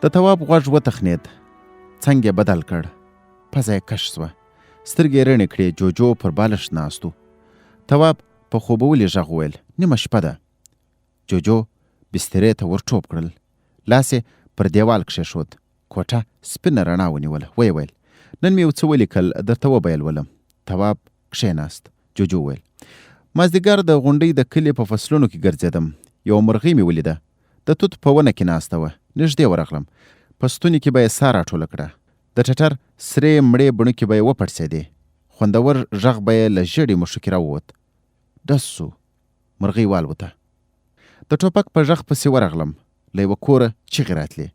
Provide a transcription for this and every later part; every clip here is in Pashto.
د تواب غوږ وتخنېد، څنګ یې بدل کړ، پزه یې کش شوه، سترګې یې رڼې کړې، جوجو پر بالښت ناست و. تواب په خوبولي غږ وویل، نیمه شپه ده. جوجو بسترې ته ورټوپ کړل، لاس یې پر دېوال کښېښود، کوټه سپینه رڼا ونیوله، ویې ویل، نن مې یو څه ولیکل، درته وبه یې لولم. تواب کښېناست. جوجو وویل، مازدیګر د غونډۍ د کلي په فصلونو کې ګرځېدم، یوه مرغۍ مې ولیده، د توت په ونه کې ناسته وه، نږدې ورغلم، په ستوني کې به یې ساه راټوله کړه، د ټټر سرې مړې بڼوکې به یې وپړسېدې، خوندور غږ به یې له ژېړې مښوکې راووت، ډز شو، مرغۍ والوته. د ټوپک په غږ پسې ورغلم، له یوه کوره چیغې راتلې.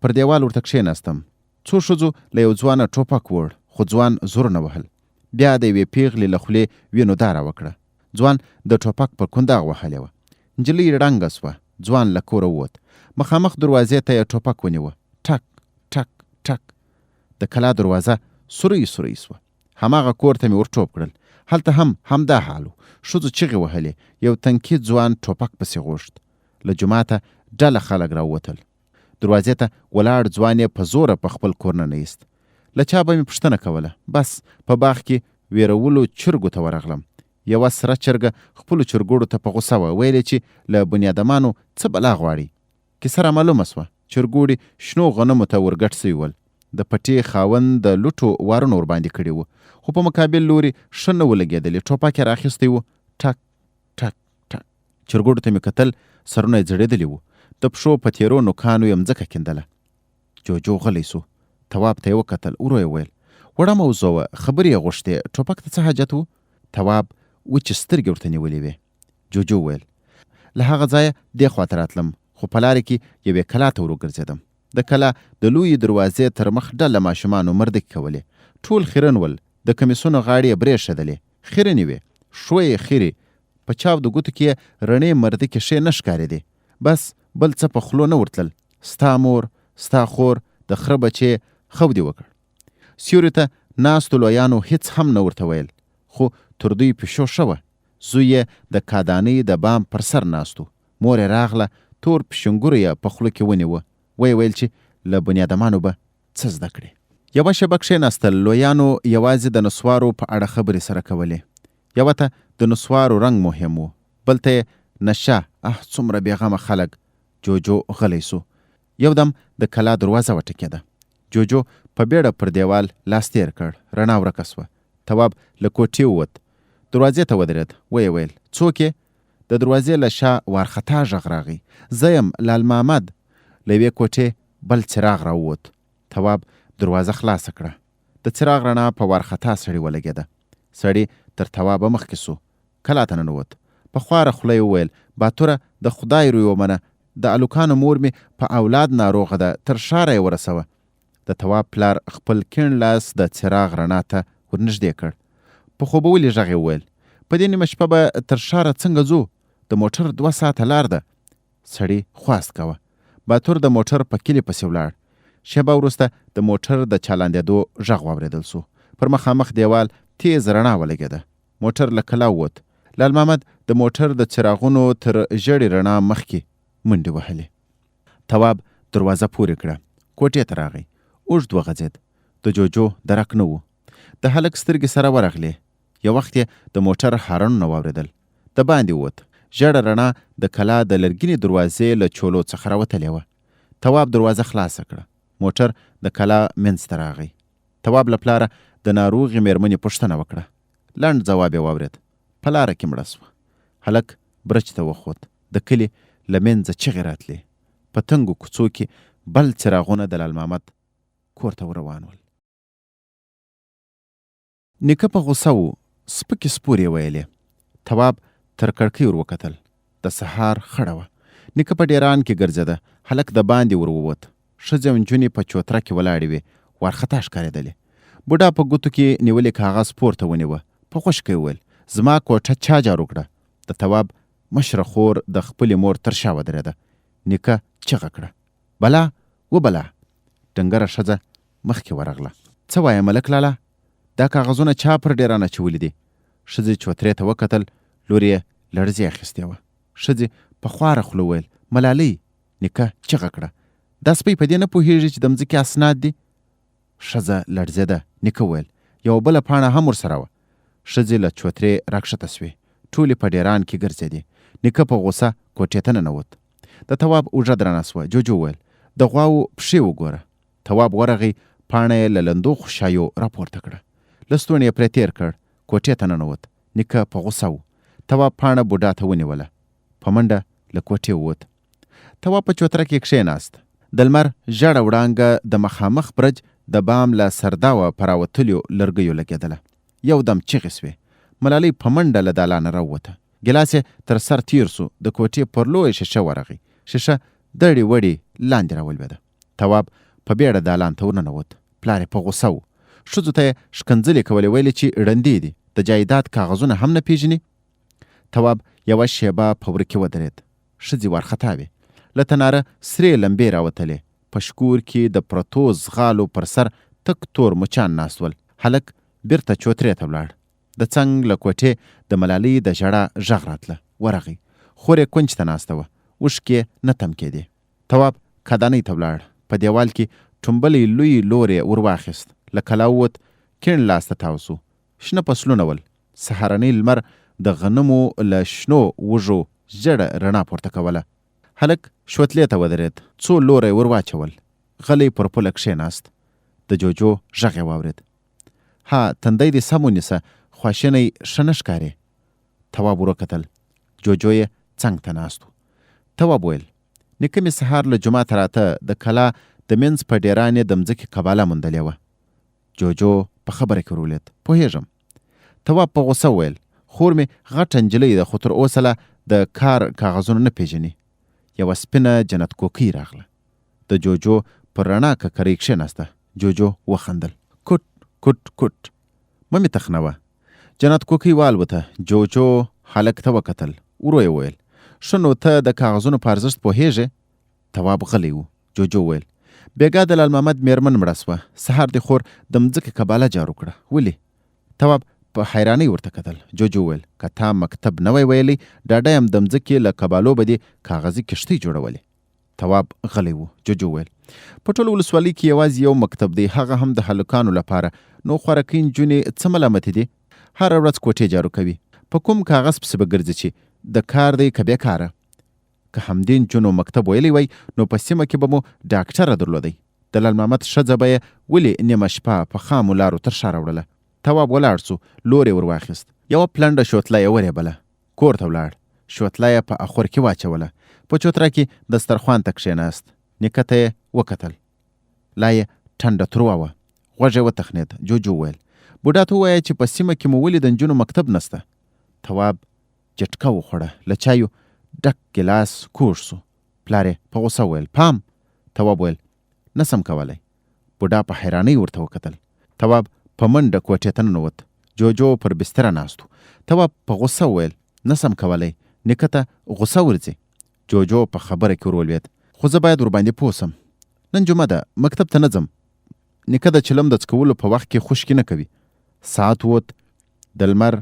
پر دېوال ورته کښېناستم. څو ښځو له یو ځوانه ټوپک ووړ، خو ځوان زورونه وهل. بیا د یوې پېغلې له خولې وینو داره وکړه. ځوان د ټوپک پر کنداغ وهلې وه. نجلۍ ړنګه شوه. ځوان له کوره ووت. مخامخ دروازې ته یې ټوپک ونیوه. ټک، ټک، ټک. د کلا دروازه سورۍ سورۍ شوه. هماغه کور ته مې ورټوپ کړل. هلته هم همدا حال و. ښځو چیغې وهلې. یو تنکي ځوان ټوپک پسې غوښت. له جوماته ډله خلک راووتل. دروازې ته ولاړ ځوان یې په زوره په خپل کور ننه ایست. له چا به مې پوښتنه کوله. بس په باغ کې ویرولو چرګو ته ورغلم. یوه سره چرګه خپلو چرګوړو ته په غوسه وه، ویل یې چې له بنیادمانو څه بلا غواړي. کیسه رامعلومه شوه. چرګوړي شنو غنمو ته ورګډ شوي ول. د پټي خاوند د لوټو وارونه ورباندې کړي وو، خو په مقابل لوري ښه نه وو لګېدلي، ټوپک یې رااخیستی و، ټک، ټک، ټک. چرګوړو ته مې کتل، سرونه یې ځړېدلي وو. د پښو په تېرو نوکانو یې مځکه کیندله. جوجو غلی شو. تواب ته یې وکتل، ورو یې وویل، وړه موضوع وه، خبرې یې غوښتې، ټوپک ته څه حاجت و؟ تواب وچې سترګې ورته نیولې وې. جوجو وویل، له هغه ځایه دې خوا ته راتلم، خو په لارې کې یوې کلا ته وروګرځېدم. د کلا د لویې دروازې تر مخ ډله ماشومانو مردکې کولې. ټول خیرن ول، د کمیسونو غاړې یې برېښېدلې، خیرنې وې، ښویې خیرې، په چاودو ګوتو کې یې رڼې مردکې ښې نه ښکارېدې. بس بل څه په خولو نه ورتلل، ستا مور، ستا خور، د خره بچې، خو دې وکړ. سیوري ته ناستو لویانو هیڅ هم نه ورته ویل، خو تر دوی پیشو ښه وه. زوی یې د کادانۍ د بام پر سر ناست و. مور یې راغله، تور پښنګوری یې په خوله کې ونیوه، ویې ویل چې له بنیادمانو به څه زده کړې. یوه شېبه کښېناستل، لویانو یوازې د نسوارو په اړه خبرې سره کولې. یوه ته د نسوارو رنګ مهم و، بل ته یې نشه، اه څومره بېغمه خلک! جوجو غلی شو. یو دم د کلا دروازه وټکېده. جوجو په بېړه پر دېوال لاس تېر کړ، رڼا ورکه شوه. تواب له کوټې ووت. دروازې ته ودرېد، ویې ویل، څوک یې؟ د دروازې له شا وارخطا غږ راغی، زه یم، لال محمد. له یوې کوټې بل څراغ راووت. تواب دروازه خلاصه کړه. د څراغ رڼا په وارخطا سړي ولګېده. سړی تر توابه مخکې شو. کلا ته ننوت. په خواره خوله یې وویل، باتوره د خدای روی ومنه، د الوکانو مور مې په اولاد ناروغه ده، تر ښاره یې ورسوه. د تواب پلار خپل کیڼ لاس د څراغ رڼا ته ورنږدې کړ. په خوبولي غږ یې وویل، په دې نیمه شپه به تر ښاره څنګه ځو؟ د موټر 2 ساعته لار ده. سړي خواست کاوه. باتور د موټر په کلي پسې ولاړ. شېبه وروسته د موټر د چالاندېدو غږ واورېدل شو. پر مخامخ دېوال تېز رڼا ولګېده. موټر له کلا ووت. لال محمد د موټر د څراغونو تر ژړې رڼا مخکې منډې وهلې. تواب دروازه پورې کړه. کوټې ته راغی. اوږد وغځېد. د جوجو درک نه و. د هلک سترګې سره ورغلې. یو وخت یې د موټر هارنونه واورېدل. د باندې ووت. ژېړه رڼا د کلا د لرګینې دروازې له چولو څخه راوتلې وه. تواب دروازه خلاصه کړه. موټر د کلا منځ ته راغی. تواب له پلاره د ناروغې مېرمنې پوښتنه وکړه. لنډ ځواب یې واورېد، په لاره کې مړه شوه. هلک برج ته وخوت. د کلي له منځه چغې راتلې. په تنګو کوڅو کې بل څراغونه د لال محمد کور ته ور روان ول. نیکه په غوسه و، سپکې سپورې یې ویلې. تواب تر کړکۍ ور وکتل. د سهار خړه وه. نیکه په ډېران کې ګرځېده. هلک د باندې ور ووت. ښځې او نجونې په چوتره کې ولاړې وې، وارخطا ښکارېدلې. بوډا په ګوتو کې نیولې کاغذ پورته ونیوه، په خشکه یې وویل، زما کوټه چا جارو کړه؟ د تواب مشره خور د خپلې مور تر شا ودرېده. نیکه چغه کړه، بلا وبلا! ډنګره ښځه مخکې ورغله. څه وایې ملک لالا؟ دا کاغذونه چا پر ډېران اچولي دي؟ ښځې چوترې ته وکتل، لور یې لړزې اخیستې وه. ښځې په خواره خوله وویل، ملالۍ! نیکه چغه کړه، دا سپی په دې نه پوهېږي چې د مځکې اسناد دي؟ ښځه لړزېده. نیکه ویل، یوه بله پاڼه هم ورسره وه. ښځې له چوترې راکښته شوې. ټولې په ډېران کې ګرځېدې. نیکه په غوسه کوټې ته ننوت. د تواب اوږه درنه شوه. جوجو وویل، د غواوو پښې وګوره. تواب ورغی، پاڼه یې له لندو خوشایو راپورته کړه. لستوڼي یې پرې تېر کړ. کوټې ته ننوت. نیکه په غوسه و. تواب پاڼه بوډا ته ونیوله. په منډه له کوټې ووت. تواب په چوتره کې کښېناست. د لمر ژړه وړانګه د مخامخ برج د بام له سرداوه په راوتلیو لرګیو لګېدله. یو دم چیغې شوې. ملالۍ په منډه له دالانه راووته. ګیلاس یې تر سر تېر شو، د کوټې پر لویه شیشه ورغی. شیشه دړې وړې لاندې راولوېده. تواب په بېړه دالان ته ورننوت. پلار یې په غوسه و. ښځو ته یې ښکنځلې کولې، ویل یې چې ړندې دي، د جایداد کاغذونه هم نه پېژني. تواب یوه شېبه په وره کې ودرېد. ښځې وارخطا وې. له تناره سرې لمبې راوتلې. په شکور کې د پرتو ځغالو پر سر تک تور مچان ناست ول. هلک بیرته چوترې ته ولاړ. د څنګ له کوټې د ملالۍ د ژړا ږغ راتله. ورغی. خور یې کونج ته ناسته وه. اوښکې یې نه تم کېدې. تواب کدانۍ ته ولاړ. په دېوال کې ټومبلی لوی لور یې ور واخیست. له کلا ووت. کیڼ لاس ته تاو شو. شنه فصلونه ول. سهارنی لمر د غنمو له شنو وږو ژړه رڼا پورته کوله. هلک شوتلې ته ودرېد، څو لوره یې ور واچول. غلی پر پوله کښېناست. د جوجو غږ یې واورېد. ها، تندی دې سم ونیسه، خواشینی ښه نه ښکارې. تواب وروکتل، جوجو یې څنګ ته ناست و. تواب وویل، نیکه مې سهار له جوماته راته، د کلا د منځ په ډېران یې د مځکې قباله موندلې وه. جوجو په خبره کې ورولید، پوهېږم. تواب په غوسه وویل، خور مې غټه نجلۍ ده خو تر اوسه لا د کار کاغذونه نه پېژني. یوه سپینه جنت کوکۍ راغله. د جوجو پر رڼا ککرۍ کښېناسته. جوجو وخندل. کوټ، کوټ، کوټ. مه مې تخنوه. جنت کوکۍ والوته. جوجو هلک ته وکتل. ورو یې وویل، ښه نو ته د کاغذونو په ارزښت پوهېږې؟ تواب غلی و. جوجو وویل، بېګا د لال محمد مېرمن مړه شوه، سهار دې خور د مځکې کباله جارو کړه، ولې؟ تواب په حیرانۍ ورته کتل. جوجو وویل، که تا مکتب نه وای ویلی، ډاډه یم د مځکې له کبالو به دې کاغذي کښتۍ جوړولې. تواب غلی و. جوجو وویل، په ټوله ولسوالۍ کې یوازې یو مکتب دی، هغه هم د هلکانو لپاره، نو خوارکۍ نجونې څه ملامتې دي؟ هره ورځ کوټې جارو کوي، په کوم کاغذ پسې به ګرځي چې د کار دی که بېکاره؟ که همدې نجونو مکتب ویلی وای نو په سیمه کې به مو ډاکټره درلودی. د لال محمد ښځه به یې ولې نیمه شپه په خامو لارو تر ښاره وړله. تواب ولاړ شو، لور یې ور واخیست. یوه پلنډه شوتله یې ورېبله. کور ته ولاړ. شوتله یې په اخور کې واچوله. په چوتره کې دسترخوان ته کښېناست. نیکه ته یې وکتل. لا یې ټنډه تروه وه. غوږ یې وتخنېد. جوجو وویل، بوډا ته ووایه چې په سیمه کې مو ولې د نجونو مکتب نشته؟ تواب جټکه وخوړه، له چایو ډک ګیلاس کوږ شو. پلار یې په غوسه وویل، پام! تواب ویل، نه سم کولی. بوډا په حیرانۍ ورته وکتل. تواب په منډه کوټې ته ننوت. جوجو پر بستره ناست و. تواب په غوسه وویل، نه سم کولی، نیکه ته غوسه ورځي. جوجو په خبره کې ورولوېد، خو زه باید ورباندې پوه شم. نن جمعه ده، مکتب ته نه ځم. نیکه د چلم د څکولو په وخت کې خوشکې نه کوي. ساعت ووت، د لمر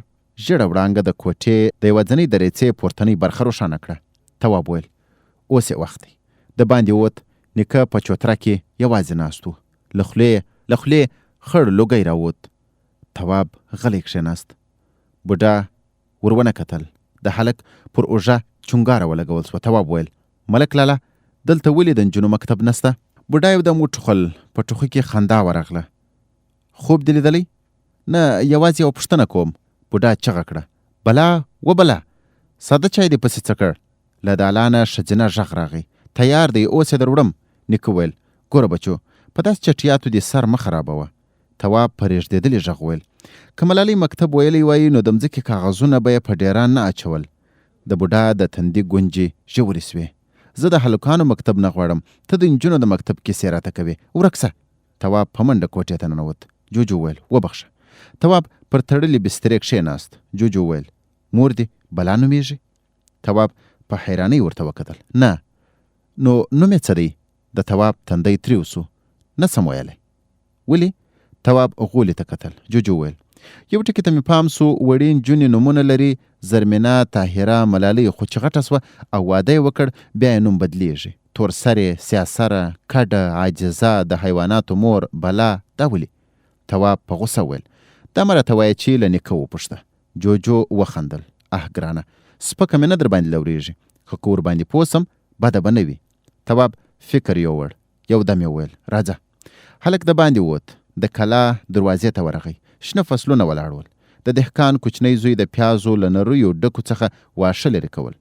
ژېړه وړانګه د کوټې د یوازنۍ درېڅې پورتنۍ برخه روښانه کړه. تواب وویل، اوس یې وخت دی. د باندې ووت، نیکه په چوتره کې یوازې ناست و. له خولې یې له خولې خړ لوګی راووت. تواب غلی کښېناست. بوډا ور ونه کتل. د هلک پر اوږه چونګاره ولګول شوه. تواب وویل، ملک لالا، دلته ولې د نجونو مکتب نشته؟ بوډا یو دم وټوخل، په ټوخي کې خندا ورغله. خوب دې لیدلی؟ نه، یوازې یوه پوښتنه کوم. بوډا چغه کړه، بلا و بلا! ساده چای دې پسې څه کړ؟ له دالانه ښځینه غږ راغی، تیار دی، اوس یې دروړم. نیکه وویل، ګوره بچو، په داسې چټیاتو دې سر مه خرابوه. تواب په رېږدېدلي غږ وویل، که ملالۍ مکتب ویلی وای، نو د مځکې کاغذونه به یې په ډېران نه اچول. د بوډا د تندي ګونجې ژورې شوې. زه د هلکانو مکتب نه غواړم، ته د نجونو د مکتب کیسې راته کوې. ورک شه! تواب په منډه کوټې ته ننوت. جوجو وویل، وبخښه. تواب پر تړلې بسترې کښېناست. جوجو وویل، مور دې بلا نومېږي؟ تواب په حیرانۍ ورته وکتل. نه. نو نوم یې څه دی؟ د تواب تندی تریو شو. نه سم ویلی. ولې؟ تواب غولي ته کتل. جوجو وویل، یو ټکي ته مې پام شو، وړې نجونې نومونه لري، زرمینه، طاهره، ملالۍ، خو چې غټه شوه او واده یې وکړ، بیا یې نوم بدلېږي. تورسرې، سیاه سره، کډه، عاجزه، د حیواناتو مور، بلا، دا ولې؟ تواب په غوسه وویل، دا مه راته وایه چې له نیکه وپوښته. جوجو وخندل، اه ګرانه، سپکه مې نه درباندې لورېږي، خو که ورباندې پوه شم، بده به نه وي. تواب فکر یووړ، یو دم یې وویل، راځه. هلک د باندې ووت، د کلا دروازې ته ورغی، شنه فصلونه ولاړ ول. د دهقان کوچنی زوی د پیازو له نریو ډکو څخه واښه لرې کول.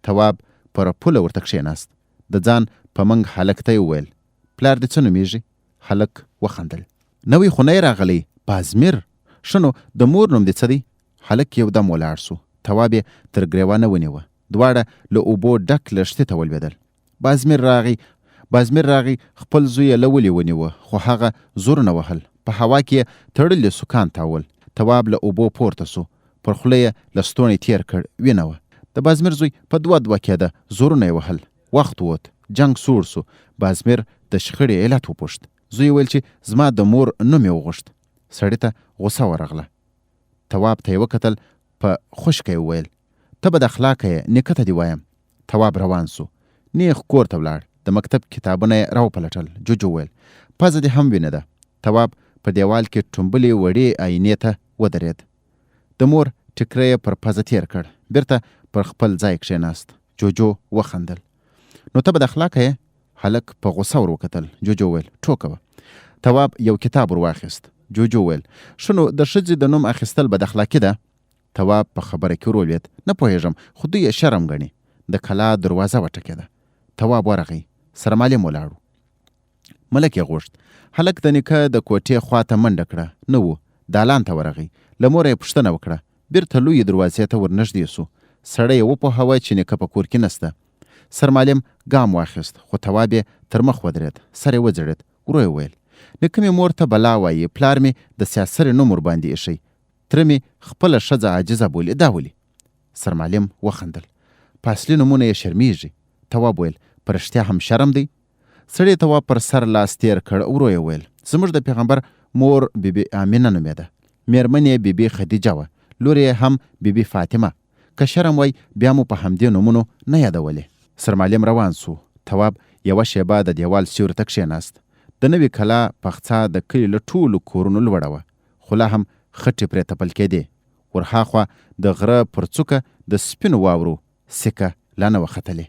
تواب پر پوله ورته کښېناست، د ځان په منګ هلک ته یې وویل، پلار دې څه نومېږي؟ هلک وخندل. نوی خو نه یې راغلی، بازمیر. ښه نو د مور نوم دې څه دی؟ هلک یو دم ولاړ شو، تواب یې تر ګرېوانه ونیوه، دواړه له اوبو ډک لښتي ته ولوېدل. بازمیر راغی، بازمیر راغی، خپل زوی یې له ولې ونیوه، خو هغه زورونه وهل، په هوا کې یې تړلي سوکان تاول. تواب له اوبو پورته شو، پر خوله یې لستوڼی تېر کړ، وینه وه. د بازمیر زوی په دوه دوه کېده، زورونه یې وهل. وخت ووت، جنګ سوړ شو، بازمیر د شخړې علت وپوښت. زوی یې ویل چې زما د مور نوم یې وغوښت. سړي ته غوسه ورغله. تواب ته یې وکتل، په خشکه یې وویل، ته بد اخلاقه یې، نیکه ته دې وایم. تواب روان شو. نېغ کور ته ولاړ، د مکتب کتابونه یې راوپلټل. جوجو وویل، پزه دې هم وینه ده. تواب په دېوال کې ټومبلې وړې آیینې ته ودرېد. د مور ټیکری یې پر پزه تېر کړ. بېرته پر خپل ځای کښېناست. جوجو وخندل. نو ته بد اخلاقه یې؟ هلک په غوسه ور وکتل. جوجو وویل، ټوکه وه. تواب یو کتاب ور واخیست. جوجو وویل، ښه نو د ښځې د نوم اخیستل بد اخلاقي ده؟ تواب په خبره کې ورولوېد، نه پوهېږم، خو دوی یې شرم ګڼي. د کلا دروازه وټکېده. تواب ورغی. سرمعلم ولاړ و. ملک یې غوښت. هلک د نیکه د کوټې خوا ته منډه کړه. نه و. دالان ته ورغی. له موره یې پوښتنه وکړه. بېرته لویې دروازې ته ورنږدې شو. سړی یې وپوهاوه چې نیکه په کور کې نشته. سرمعلم ګام واخیست، خو تواب یې تر مخ ودرېد. سر یې وځړېد. ورو یې وویل، نیکه مې مور ته بلا وایي، پلار مې د سیاسرې نوم ورباندې ایښی. تره مې خپله ښځه عاجزه بولي، دا ولې؟ سرمعلم وخندل. په اصلي نومونو یې شرمېږي. تواب وویل، په رښتیا هم شرم دی؟ سړي تواب پر سر لاس تېر کړ، ورو یې وویل، زموږ د پیغمبر مور بي بي آمنه نومېده، مېرمن یې بي بي خدیجه وه، لور یې هم بي بي فاطمه. که شرم وای بیا مو په همدې نومونو نه یادولې. سرمعلم روان شو. تواب یوه شېبه د دېوال سیوري ته کښېناست. د نوې کلا پخڅه د کلي له ټولو کورونو لوړه وه. خو لا هم خټې پرې تپل کېدې. ور هاخوا د غره پر څوکه د سپینو واورو سیکه لا نه وه ختلې.